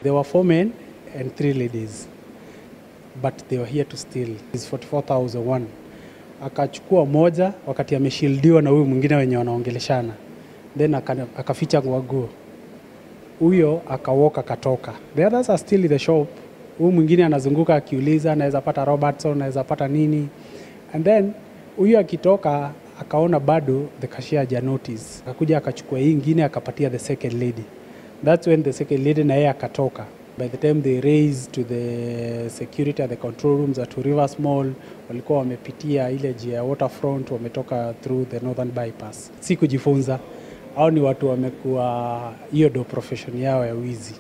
There were four men and three ladies, but they were here to steal. It's 44,001. Akachukua moja wakati ameshildiwa na huyu mwingine wenye wanaongeleshana, then akaficha nguo huyo, akawalk akatoka. The others are still in the shop. Huyu mwingine anazunguka akiuliza naweza pata Robertson, naweza pata nini, and then huyu akitoka akaona bado the cashier haja notice, akakuja akachukua hii ingine akapatia the second lady. That's when the second lady na yeye akatoka. By the time they raised to the security at the control rooms at Rivers Mall, walikuwa wamepitia ile njia ya Waterfront, wametoka through the northern bypass. Si kujifunza, au ni watu wamekuwa hiyo ndio profession yao ya wizi.